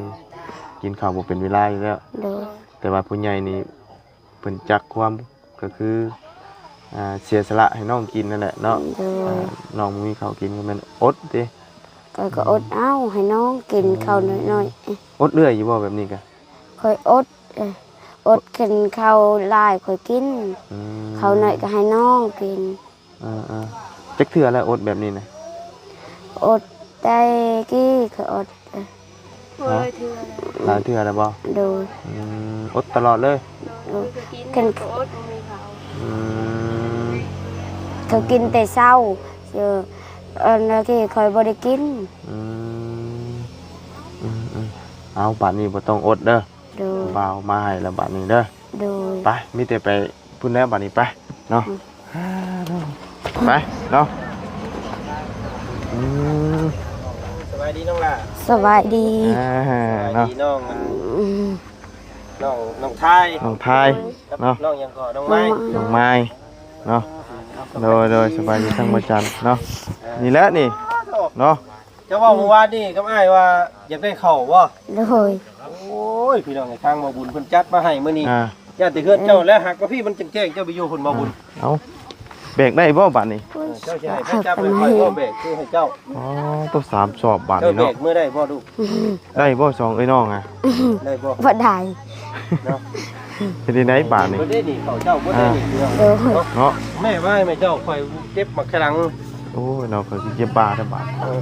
ກິນເຂົ້າບໍ່ເປັນເວລາຢູ່ແລ້ວ. ໂດຍ. ແຕ່ວ່າຜູ້ໃຫຍ່ນີ້ ເພິ່ນຈັກຄວາມ ກໍຄື ອ່າ ເສຍສະຫຼະໃຫ້ນ້ອງກິນນັ້ນແຫຼະເນາະ. ໂດຍ. ອ່າ ນ້ອງບໍ່ມີເຂົ້າກິນກໍແມ່ນອົດຕິ. ຂ້ອຍກໍອົດເອົາໃຫ້ນ້ອງກິນເຂົ້າໜ້ອຍໆ. ອົດເລື້ອຍຢູ່ບໍ່ແບບນີ້ກະ? ຂ້ອຍອົດ ເອີ ອົດ ຄັນເຂົ້າຫຼາຍຂ້ອຍກິນ. ອືມ. ເຂົ້າໜ້ອຍກໍໃຫ້ນ້ອງກິນ. ເອີໆ ຈັກເທື່ອແລ້ວອົດແບບນີ້ນະ? ອົດແຕ່ກີ້ຂ້ອຍອົດ. ເອີ ເອີ ຫຼາຍເທື່ອແລ້ວ. ຫຼາຍເທື່ອແລ້ວບໍ່? ໂດຍ. ອືມ ອົດຕະຫຼອດເລີຍ. ໂດຍ. ເອີ ຄັນ ອືມ ເຂົາກິນແຕ່ເຊົ້າ ເອີ ອັນນັ້ນທີ່ຂ້ອຍບໍ່ໄດ້ກິນ. ອືມ ອືມໆ ເອົາ ບາດນີ້ບໍ່ຕ້ອງອົດເດີ. ໂດຍ. ບ່າວມາໃຫ້ແລ້ວບາດນີ້ເດີ. ໂດຍ. ໄປ ມີແຕ່ໄປພຸ້ນແລ້ວບາດນີ້ ໄປເນາະ. ອືມ. ໄປເນາະ. ອືມ ສະບາຍດີນ້ອງຫຼ້າ. ສະບາຍດີ. ອ່າ ສະບາຍດີ ເນາະ ນ້ອງ ອືມ ນ້ອງ ນ້ອງທາຍ ນ້ອງທາຍ ກັບ ເນາະ ນ້ອງຫຍັງກໍ ນ້ອງໄມ້ ນ້ອງໄມ້. ເນາະ. ໂດຍ ໂດຍ ສະບາຍດີທັງບໍ່ຈັນເນາະ. ນີ້ແຫຼະນີ້ເນາະ. ເຈົ້າເວົ້າມື້ວານນີ້ກັບອ້າຍວ່າຢາກໄດ້ເຂົ້າບໍ່? ໂດຍ. ໂອ້ຍ ພີ່ນ້ອງເອີຍ ທາງບໍ່ບຸນເພິ່ນຈັດມາໃຫ້ມື້ນີ້. ອ່າ ຢ້ານແຕ່ເຮືອນເຈົ້າແຫຼະ ຫາກວ່າພີ້ມັນຈັ່ງແຈ້ງ ເຈົ້າໄປຢູ່ພຸ້ນບໍ່ບຸນ. ເອົາ ແບກໄດ້ບໍ່ບາດນີ້? ເຈົ້າຊິໃຫ້ໄປຈັບໄປຂ້ອຍບໍ່ແບກຄືໃຫ້ເຈົ້າ. ອໍ ໂຕ ສາມສອບບາດນີ້ເນາະ. ເຈົ້າແບກເມືອໄດ້ບໍ່ລູກ? ໄດ້ບໍ່ສອງເອື້ອຍນ້ອງອະ? ໄດ້ບໍ່? ບໍ່ໄດ້ເນາະ. ເຮັດຈັ່ງໃດບາດນີ້? ບໍ່ໄດ້ນີ້ ເຂົ້າເຈົ້າບໍ່ໄດ້ນີ້. ອ່າ ເນາະ ໂດຍ ເນາະ. ແມ່ວ່າແມ່ເຈົ້າ ຂ້ອຍເຈັບໝາກຂະລັງ. ໂອ້ຍເນາະ ຂ້ອຍຊິເຈັບບ່າແທ້ບາດ. ເອີ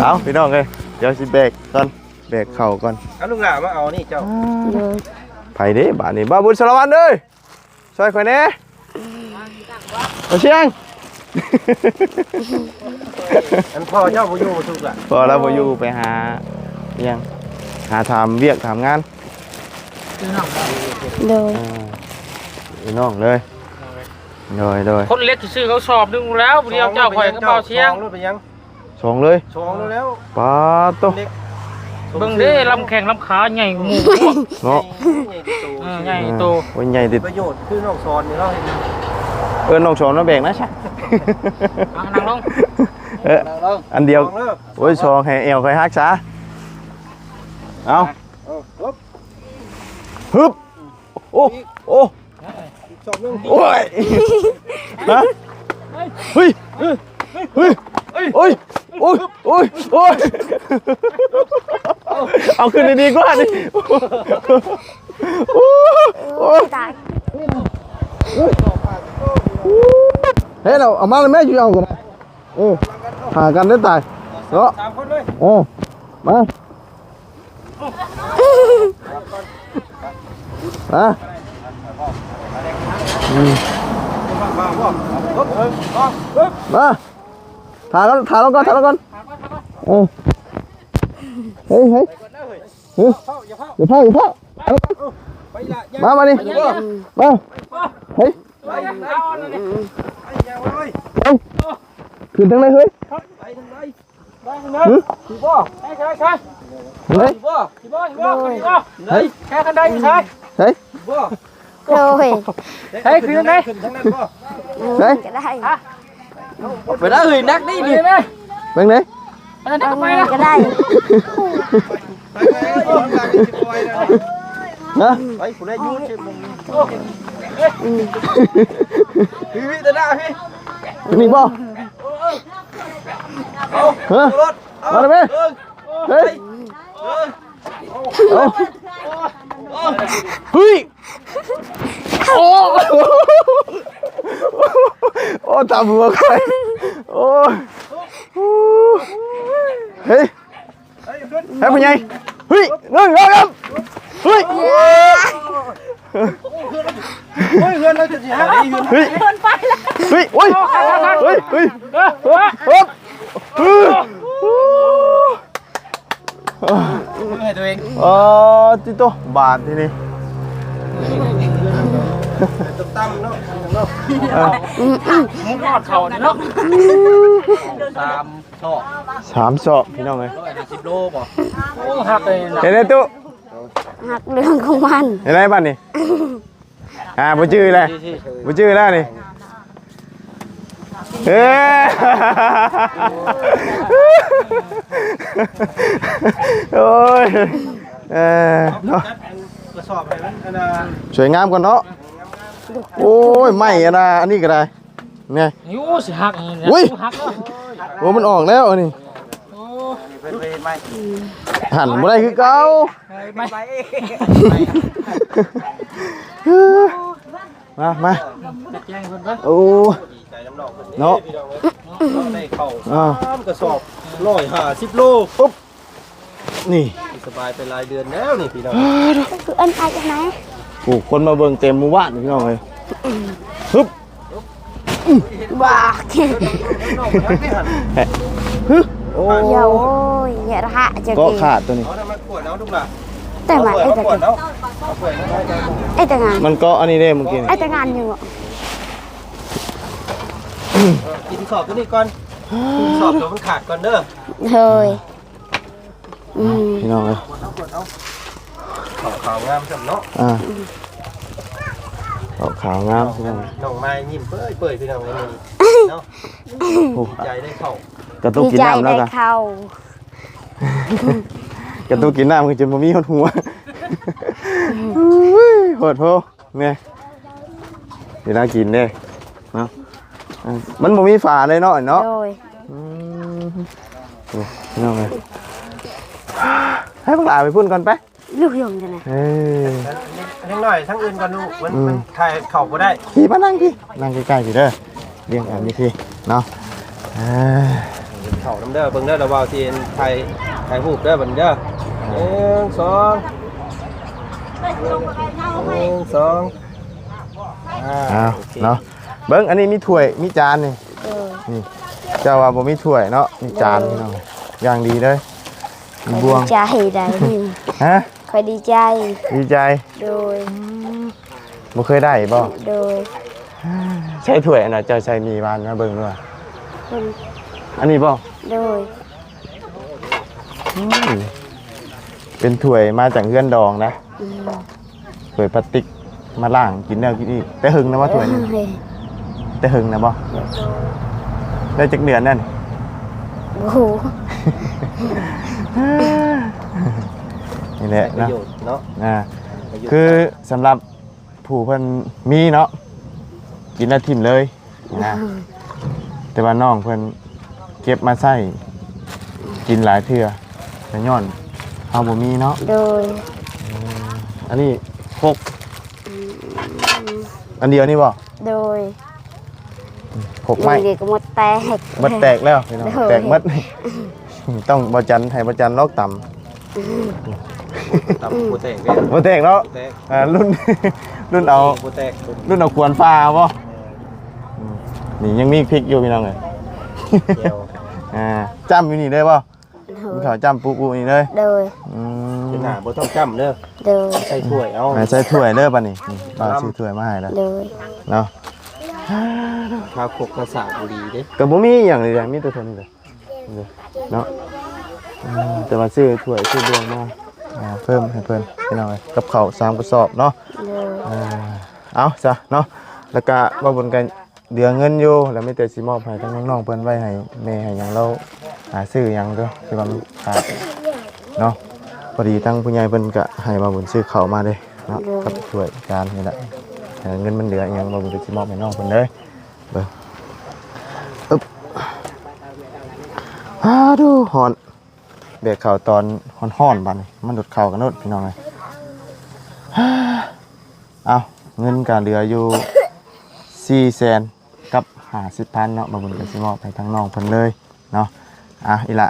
ເອົາ ພີ່ນ້ອງເອີຍ ດຽວຊິແບກກ່ອນ ແບກເຂົ້າກ່ອນ. ເອົາລູກຫຼານມາເອົານີ້ເຈົ້າ. ໂດຍ. ໃຜເດ້ບາດນີ້? ບ່າວບຸນສາລະວັນເອີຍ ຊ່ອຍຂ້ອຍແດ່ ບ່າວຊຽງ. ອັນພໍ່ເຈົ້າບໍ່ຢູ່ ບໍ່ທຸກລະ? ພໍ່ລາວບໍ່ຢູ່ ໄປຫາຫຍັງ ຫາຖາມວຽກຖາມງານ. ໂດຍ. ອ່າ ພີ່ນ້ອງເອີຍ. ໂດຍ ໂດຍ. ຂົນເຫຼັກຊື່ໆ ເຂົາສອບໜຶ່ງແລ້ວ ດຽວເຈົ້າຂ້ອຍກັບບ່າວຊຽງ ສອງໂລດເປັນຫຍັງ? ສອງເລີຍ ສອງໂລແລ້ວ. ປາດໂຕ ເຫຼັກ ເບິ່ງເດ້ ລຳແຂ້ງລຳຂາໃຫຍ່ກວ່າໝູ່ເນາະ. ໃຫຍ່ ໃຫຍ່ໂຕ ເອີ ໃຫຍ່ໂຕ. ໂອ້ຍ ໃຫຍ່ຕິ ປະໂຫຍດຄືນ້ອງສອນນີ້ເນາະ. ເອີ້ນນ້ອງສອນມາແບກນະຊະ. ເອົາ ນັ່ງລົງ. ເອີ ນັ່ງລົງ ອັນດຽວ. ໂອ້ຍ ສອງໃຫ້ແອວຂ້ອຍຫັກຊະ. ເອົາ ເອີ ຮຶບ ຮຶບ. ໂອ້ ໂອ້ ສອບໜຶ່ງ. ໂອ້ຍ ຮະ ເຮີ້ຍ ເຮີ້ຍ ໂອ້ຍ ໂອ້ຍ ໂອ້ຍ ໂອ້ຍ. ເອົາຂຶ້ນດີໆກວ່ານີ້. ໂອ້ ໂອ້ຍ ຕາຍ. ເຮີ້ຍ ເອົາມາແລ້ວແມ່ ຢູ່ເອົາກໍໄດ້. ເອີ ຫາກັນໄດ້ຕາຍເນາະ. ສາມຄົນເລີຍ. ເອີ ມາ ມາ ອືມ ມາ ຖ້າລະ ຖ້າລະກ່ອນ ຖ້າລະກ່ອນ. ເອີ ເຮີ້ຍ ເຮີ້ຍ ເຮີ້ຍ ຢ່າເຝົ້າ ຢ່າເຝົ້າ ຢ່າເຝົ້າ ມາ ມານີ້ ມາ ເຮີ້ຍ. ໄປ ໄປ ໄປ ໄປ ຂຶ້ນທາງໃດເຮີ້ຍ? ໄປທາງໃດ? ໄປທາງໃດ? ຫື? ໄປ ໄປ ໄປ ໄປ ໄປ ໄປ ໄປ ໄປ ໄປ ໄປ ໄປ ໄປ ໄປ ໄປ ໄປ ໄປ ໄປ ໄປ ໄປ ໂອ້ຍ ໃຫ້ຂຶ້ນທາງໃດ? ຂຶ້ນທາງນັ້ນບໍ່? ໄດ້ ກໍໄດ້ ຮະ? ໄປໄດ້ເຮີ້ຍ ໜັກນີ້ນີ້ ເປັນໄງ? ເອີ ໜັກໄປນະ ກໍໄດ້ ຮະ? ໄປຜູ້ໃດຢູ່ເຊບ ອືມ ພີ່ ພີ່ ຕາໜ້າພີ່ ນີ້ບໍ່? ເອົາ ຮະ? ລົດ ມາແລ້ວແມ່ ເອີ ເຮີ້ຍ ເອີ ເອົາ ເຮີ້ຍ ໂອ້ ໂອ້ ຕາບົວໄຂ່ ໂອ້ຍ ເຮີ້ຍ ໃຫ້ພໍ່ໃຫຍ່ ເຮີ້ຍ ໜຶ່ງ ສອງ ສາມ ເຮີ້ຍ ໂອ້ຍ ເຮືອນລາວຈະຊິຫາໄດ້ເຮືອນ ເຮີ້ຍ ເຮືອນໄປແລ້ວ ເຮີ້ຍ ໂອ້ຍ ເຮີ້ຍ ເຮີ້ຍ ເຮີ້ຍ ເຮີ້ຍ ເອີ ຕິໂຕ ບາດທີນີ້ ຕົກຕ່ຳເນາະ ເອີ ມຸດຮອດເຂົາເນາະ ສາມ ສອບ ສາມສອບ ພີ່ນ້ອງເອີຍ ຮ້ອຍຫ້າສິບໂລບໍ່? ໂອ້ ຮັກເລີຍນະ ເຫັນໄດ້ຕູ້ ຮັກເລື່ອງຂອງມັນ ເຫັນໄດ້ບາດນີ້ ອ່າ ບໍ່ຈື່ແລ້ວ ບໍ່ຈື່ແລ້ວນີ້ ເອີ ໂອ້ຍ ເອີ ເນາະ ກະສອບໃຫ້ມັນອັນນ່າ ສວຍງາມກ່ອນເນາະ ໂອ້ຍ ໄມ້ອັນນ່າ ອັນນີ້ກໍໄດ້ ນີ້ ໂອ້ ຊິຫັກ ອຸ້ຍ ຫັກແລ້ວ ໂອ້ ມັນອອກແລ້ວອັນນີ້ ໂອ້ ຫັນບໍ່ໄດ້ຄືເກົ່າ ມາ ມາ ໂອ້ ເນາະ ໄດ້ເຂົ້າ ອ່າ ສາມກະສອບ ຮ້ອຍຫ້າສິບໂລ ປຸບ ນີ້ ສະບາຍໄປຫຼາຍເດືອນແລ້ວນີ້ພີ່ນ້ອງ ຄືອັນໄອອັນໄໝ ໂອ້ ຄົນມາເບິ່ງເຕັມໝູ່ບ້ານພີ່ນ້ອງເອີຍ ຮຶບ ບາກ ຮຶ ໂອ້ຍ ເກາະຂາດຕົວນີ້ ເອົານ້ຳມັນຂວດເອົາລູກຫຼານ ແຕ່ວ່າ ເອົາຂວດ ເອົາຂວດ ເອົາຂວດ ເອົາຂວດ ໄອ້ຕະງານ ມັນເກາະອັນນີ້ເດ້ມື້ກີ້ນີ້ ໄອ້ຕະງານຢູ່ ກິນສອບຕົວນີ້ກ່ອນ ກິນສອບຕົວມັນຂາດກ່ອນເດີ ເຮີ້ຍ ອືມ ພີ່ນ້ອງເອີຍ ເຂົ້າຂາວງາມຊ້ຳເນາະ ອ່າ ເຂົ້າຂາວງາມ ນ້ອງ ນ້ອງມາຍຍິ້ມເປີຍໆ ພີ່ນ້ອງເອີຍ ເນາະ. ໂອ້ ດີໃຈໄດ້ເຂົ້າ ກະຕຸກກິນນ້ຳແລ້ວ ດີໃຈໄດ້ເຂົ້າ ກະຕຸກກິນນ້ຳຄືຈົນບໍ່ມີຮອດຫົວ. ໂຫດໂພ ແມ່ ເວລາກິນເດ້ເນາະ ມັນບໍ່ມີຝາເລີຍເນາະ ເນາະ. ໂດຍ ອືມ ໂອ້ ພີ່ນ້ອງເອີຍ ໃຫ້ບັກຫຼ້າໄປພຸ້ນກ່ອນໄປ ລູກຍົງຈັ່ງໃດ ເອີ ເດັກນ້ອຍທາງອື່ນກ່ອນລູກ ມັນ ອືມ ມັນຖ່າຍເຂົ້າບໍ່ໄດ້ ພີ່ມານັ່ງພີ່ ນັ່ງໃກ້ໆ ພີ່ເດີ ລຽງກັນຢູ່ພີ່ເນາະ. ເອີ ເຂົ້ານຳເດີ ເບິ່ງເດີ ລະເວົ້າຊິຖ່າຍ ຖ່າຍຮູບເດີ ບັດນີ້ເດີ ໜຶ່ງ ສອງ ໜຶ່ງ ສອງ ອ່າ ອ້າວ ໂອເຄ ເນາະ. ເບິ່ງ ອັນນີ້ມີຖ້ວຍ ມີຈານນີ້ ເອີ ນີ້ ເຈົ້າວ່າບໍ່ມີຖ້ວຍເນາະ ມີຈານ ເອີ ພີ່ນ້ອງ ຢ່າງດີເລີຍ ມີບ່ວງ ດີໃຈໄດ໋ນີ້ ຮະ ຂ້ອຍດີໃຈ ດີໃຈ ໂດຍ ອືມ ບໍ່ເຄີຍໄດ້ບໍ່? ໂດຍ ໃຊ້ຖ້ວຍອັນນ່າ ເຈົ້າໃສ່ໝີ່ຫວານມາເບິ່ງດູ ອັນນີ້ບໍ່? ໂດຍ ອືມ ເປັນຖ້ວຍມາຈາກເຮືອນດອງນະ ອືມ ຖ້ວຍພລາສຕິກ ມາລ້າງກິນແລ້ວກິນອີກ ແຕ່ເຫິງແລ້ວບໍ່ຖ້ວຍນີ້? ໂອ້ຍ ແຕ່ເຫິງແລ້ວບໍ່? ໂດຍ ໄດ້ຈັກເດືອນແລ້ວນີ້? ບໍ່ຮູ້ ນີ້ແຫຼະ ໃຊ້ປະໂຫຍດເນາະ ເນາະ ອ່າ ປະໂຫຍດ ຄືສຳລັບ ຜູ້ເພິ່ນມີເນາະ ກິນແລ້ວຖິ້ມເລີຍນະ ອືມ ແຕ່ວ່ານ້ອງເພິ່ນເກັບມາໃຊ້ກິນຫຼາຍເທື່ອ ກະຍ້ອນເຮົາບໍ່ມີເນາະ. ໂດຍ ເອີ ອັນນີ້ຄົກ ອືມ ອັນດຽວນີ້ບໍ່? ໂດຍ ຄົກໄມ້ ນີ້ກະໝົດແຕກ ໝົດແຕກແລ້ວພີ່ນ້ອງ ໂດຍ ແຕກໝົດ ຕ້ອງບໍ່ຈັນ ໃຫ້ບໍ່ຈັນລອກຕຳ ຕຳບໍ່ແຕກເດ້ ບໍ່ແຕກເນາະ ບໍ່ແຕກ ອ່າ ລຸ້ນ ລຸ້ນເອົາ ບໍ່ແຕກ ລຸ້ນເອົາຂວນຟາເອົາບໍ່? ເອີ ອືມ ນີ້ຍັງມີພິກຢູ່ພີ່ນ້ອງເອີຍ ແຈ່ວ ອ່າ ຈ້ຳຢູ່ນີ້ເລີຍບໍ່? ໂດຍ ກິນເຂົ້າຈ້ຳປຸໆນີ້ເລີຍ ໂດຍ ອືມ ເທື່ອໜ້າບໍ່ຕ້ອງຈ້ຳເດີ ໂດຍ ໃສ່ຖ້ວຍເອົາ ໃສ່ຖ້ວຍເດີບັດນີ້ ນີ້ ປ້າຊື້ຖ້ວຍມາໃຫ້ແລ້ວ ໂດຍ ເນາະ ຄາຄົກຄາສາກບໍ່ດີເດ້ ກະບໍ່ມີຫຍັງເລີຍ ມີແຕ່ເທົ່ານີ້ແຫຼະ ເນາະ ອືມ ແຕ່ວ່າຊື້ຖ້ວຍຊື້ບ່ວງມາ ອ່າ ເພີ່ມໃຫ້ເພິ່ນພີ່ນ້ອງເອີຍ ກັບເຂົ້າສາມກະສອບເນາະ ໂດຍ ອ່າ ເອົາຊະເນາະ ແລ້ວກະບ່າວບຸນກະເຫຼືອເງິນຢູ່ ແລ້ວມີແຕ່ຊິມອບໃຫ້ທາງນ້ອງໆເພິ່ນໄວ້ໃຫ້ແມ່ໃຫ້ຫຍັງລາວ ຫາຊື້ຫຍັງເດີ ທີ່ວ່າມັນຂາດເນາະ ພໍດີທາງຜູ້ໃຫຍ່ເພິ່ນກະໃຫ້ບ່າວບຸນຊື້ເຂົ້າມາເດ້ເນາະ ໂດຍ ກັບຖ້ວຍຈານນີ້ແຫຼະ ເອີ ເງິນມັນເຫຼືອອີ່ຫຍັງ ບ່າວບຸນກະຊິມອບໃຫ້ນ້ອງເພິ່ນເດີ. ເບິ່ງ ອຶບ ອາ ດູ ຮ້ອນ ແບກເຂົ້າຕອນຮ້ອນໆ ບາດນີ້ ມັນໂດດເຂົ້າກັນໂລດ ພີ່ນ້ອງເອີຍ. ເອົາ ເງິນກະເຫຼືອຢູ່ສີ່ແສນກັບຫ້າສິບພັນເນາະ ບ່າວບຸນກະຊິມອບໃຫ້ທາງນ້ອງເພິ່ນເລີຍເນາະ. ອ່ະ ອີ່ຫຼ້າ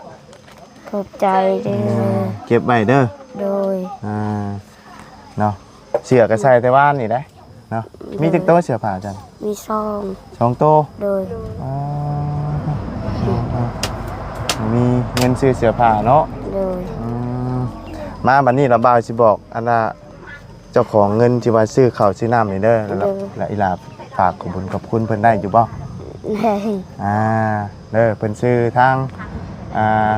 ຂອບໃຈເດີ ເກັບໄວ້ເດີ ໂດຍ ອ່າ ເນາະ ເສື້ອກະໃສ່ແຕ່ວານນີ້ໄດ໋ເນາະ. ໂດຍ ມີຈັກໂຕເສື້ອຜ້າຈັ່ງ? ມີສອງ ສອງໂຕ ໂດຍ ອໍ ມີເງິນຊື້ເສື້ອຜ້າເນາະ ໂດຍ ອືມ ມາບັດນີ້ລະ ບ່າວຊິບອກ ອັນນ່າ ເຈົ້າຂອງເງິນທີ່ວ່າຊື້ເຂົ້າຊື້ນ້ຳນີ້ເດີ ໂດຍ ລະອີ່ຫຼ້າຝາກຂອບບຸນຂອບຄຸນເພິ່ນໄດ້ຢູ່ບໍ່? ໄດ້ ອ່າ ເດີ ເພິ່ນຊື່ທາງ ອ່າ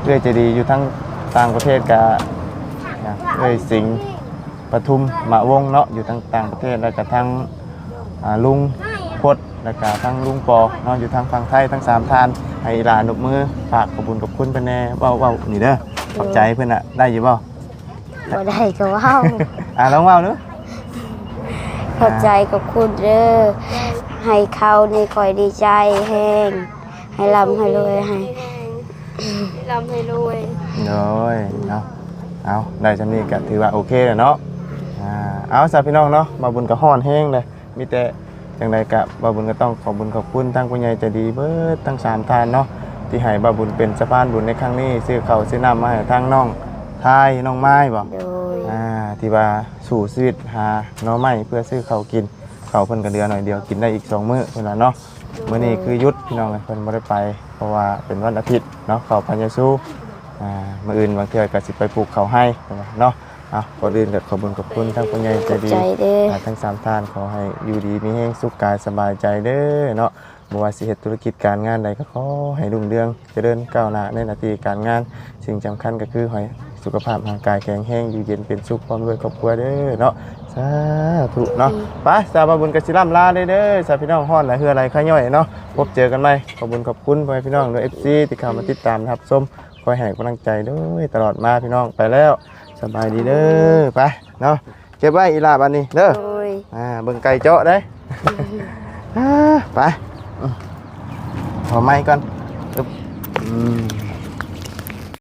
ເອື້ອຍໃຈດີຢູ່ທາງຕ່າງປະເທດກະ ເອື້ອຍສິງປະທຸມມະວົງເນາະ ຢູ່ທາງຕ່າງປະເທດ ແລ້ວກະທາງ ອ່າ ລຸງພົດ ແລ້ວກະທາງລຸງປໍເນາະ ຢູ່ທາງຝັ່ງໄທ ທັງສາມທ່ານ ໃຫ້ອີ່ຫຼ້ານົບມືຝາກຂອບບຸນຂອບຄຸນເພິ່ນແດ່ ເວົ້າ ເວົ້ານີ້ເດີ ຂອບໃຈເພິ່ນນະ ໄດ້ຢູ່ບໍ່? ບໍ່ໄດ້ກະເວົ້າ ອ່າ ລອງເວົ້າດູ ຂອບໃຈຂອບຄຸນເດີ ໃຫ້ເຂົ້ານີ້ຂ້ອຍດີໃຈແຮງ ໃຫ້ລ່ຳໃຫ້ລວຍ ໃຫ້ລ່ຳໃຫ້ລວຍ ໂດຍເນາະ. ເອົາ ໄດ້ຊ່ຳນີ້ກະຖືວ່າໂອເຄແລ້ວເນາະ ອ່າ ເອົາຊະພີ່ນ້ອງເນາະ ບ່າວບຸນກະຮ້ອນແຮງເລີຍ ມີແຕ່ຈັ່ງໃດກະບ່າວບຸນກະຕ້ອງຂອບບຸນຂອບຄຸນທາງຜູ້ໃຫຍ່ໃຈດີເບີດທັງສາມທ່ານເນາະ ທີ່ໃຫ້ບ່າວບຸນເປັນສະພານບຸນໃນຄັ້ງນີ້ ຊື້ເຂົ້າຊື້ນ້ຳມາໃຫ້ທາງນ້ອງທາຍ ນ້ອງມາຍບໍ ໂດຍ ອ່າ ທີ່ວ່າສູ້ຊີວິດຫາໜໍ່ໄມ້ເພື່ອຊື້ເຂົ້າກິນ ເຂົ້າເພິ່ນກະເຫຼືອໜ້ອຍດຽວ ກິນໄດ້ອີກສອງມື້ເພິ່ນວ່າເນາະ. ໂດຍ ມື້ນີ້ຄືຢຸດພີ່ນ້ອງເອີຍ ເພິ່ນບໍ່ໄດ້ໄປ ເພາະວ່າເປັນວັນອາທິດເນາະ ເຂົ້າພະຍາຊູ ອ່າ ມື້ອື່ນບາງເທື່ອກະຊິໄປປູກເຂົ້າໄຮ່ເນາະ. ເອົາ ກ່ອນອື່ນກະຂອບບຸນຂອບຄຸນທາງຜູ້ໃຫຍ່ໃຈດີ ຂອບໃຈເດີ ອ່າ ທັງສາມທ່ານ ຂໍໃຫ້ຢູ່ດີມີແຮງ ສຸກກາຍສະບາຍໃຈເດີເນາະ. ບໍ່ວ່າຊິເຮັດທຸລະກິດການງານໃດ ກະຂໍໃຫ້ຮຸ່ງເຮືອງຈະເລີນກ້າວໜ້າໃນໜ້າທີ່ການງານ ສິ່ງສຳຄັນກະຄືໃຫ້ສຸຂະພາບຮ່າງກາຍແຂງແຮງ ຢູ່ເຢັນເປັນສຸກພ້ອມດ້ວຍຄອບຄົວເດີເນາະ. ສາທຸເນາະ ໄປ ສາວບ່າວບຸນກໍຊິລ່ຳລາເດີ ສາວພີ່ນ້ອງ ຮ້ອນຫຼາຍເຫື່ອໄຫຼຄາຍ່ອຍເນາະ ພົບເຈີກັນໃໝ່ ຂອບບຸນຂອບຄຸນພໍ່ແມ່ພີ່ນ້ອງເດີ ເອັຟຊີ ທີ່ເຂົ້າມາຕິດຕາມຮັບຊົມ ຄອຍໃຫ້ກຳລັງໃຈໂດຍຕະຫຼອດມາ ພີ່ນ້ອງ ໄປແລ້ວ ສະບາຍດີເດີ ໄປເນາະ ເກັບໄວ້ອີ່ຫຼ້າບັດນີ້ເດີ ໂດຍ ອ່າ ເບິ່ງໄກ່ເຈາະເດ້ ອ່າ ໄປ ອືມ ເອົາໄມ້ກ່ອນ ອຶບ ອືມ